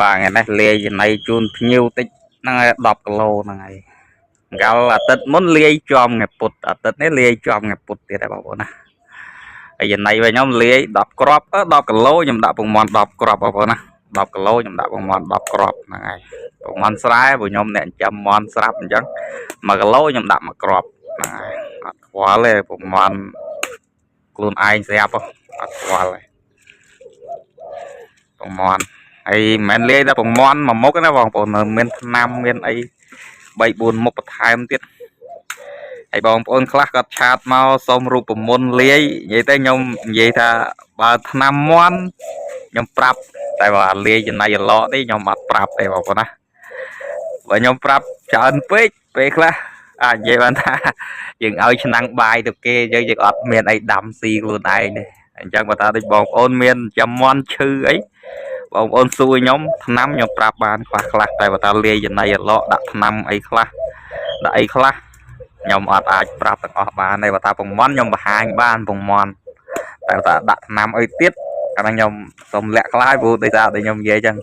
បាទថ្ងៃនេះលាយចំណីជូនភ្ញៀវតិចហ្នឹងហើយ10គីឡូហ្នឹងហើយកាលអាទិត្យមុនលាយជាប់ថ្ងៃពុធអាទិត្យនេះលាយជាប់ថ្ងៃពុធទៀតហើយបងប្អូនណាហើយចំណីវិញខ្ញុំលាយ10គ្រាប់10គីឡូខ្ញុំដាក់ពងមាន់10គ្រាប់បងប្អូនណា10គីឡូខ្ញុំដាក់ពងមាន់10គ្រាប់ហ្នឹងហើយពងមាន់ស្រែព្រោះខ្ញុំអ្នកចិញ្ចឹមមាន់ស្រាប់អញ្ចឹង1គីឡូខ្ញុំដាក់1គ្រាប់ហ្នឹងហើយអត់ខ្វល់ទេពងមាន់ខ្លួនឯងស្រាប់ហ៎អត់ខ្វល់ទេពងមាន់ហើយមិនមែនលាយតែពងមាន់មួយមុខទេណាបងប្អូនមានថ្នាំមានអី3 4មុខបន្ថែមទៀតហើយបងប្អូនខ្លះគាត់ chat មកសុំរូបមន្តលាយនិយាយទៅខ្ញុំនិយាយថាបើថ្នាំមាន់ខ្ញុំប្រាប់តែបើលាយចំណីអឡកទេខ្ញុំអត់ប្រាប់ទេបងប្អូនណាបើខ្ញុំប្រាប់ច្រើនពេកពេលខ្លះអាចនិយាយបានថាយើងឲ្យឆ្នាំងបាយទៅគេយើងយើងអត់មានអីដាំស៊ីខ្លួនឯងទេអញ្ចឹងបើថាដូចបងប្អូនមានចាំមាន់ឈឺអីបងប្អូនសួរខ្ញុំថ្នាំខ្ញុំប្រាប់បានខ្លះខ្លះតែបើថាលាយចំណីអឡកដាក់ថ្នាំអីខ្លះដាក់អីខ្លះខ្ញុំអត់អាចប្រាប់ទាំងអស់បានទេបើថាពងមាន់ខ្ញុំបង្ហាញបានពងមាន់តែបើថាដាក់ថ្នាំអីទៀតអាហ្នឹងខ្ញុំសុំលាក់ខ្លះព្រោះដោយសារតែខ្ញុំនិយាយចឹង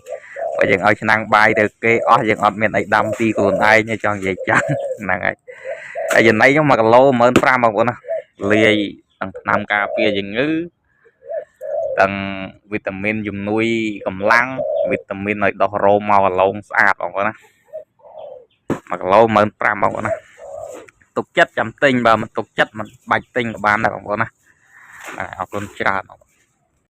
បើយើងឲ្យឆ្នាំងបាយទៅគេអស់យើងអត់មានអីដាំស៊ីខ្លួនឯងទេចង់និយាយចឹងហ្នឹងហើយហើយចំណីខ្ញុំ1គីឡូ15000បងប្អូនណាលាយទាំងថ្នាំការពារជំងឺទាំងវីតាមីនជំនួយកម្លាំងវីតាមីនឲ្យដោះរោមមកអាឡងស្អាតបងប្អូនណា1គីឡូ15000បងប្អូនណាទុកចិត្តចាំទិញបើមិនទុកចិត្តមិនបាច់ទិញក៏បានដែរបងប្អូនណាបាទអរគុណច្រើនបងប្អូន។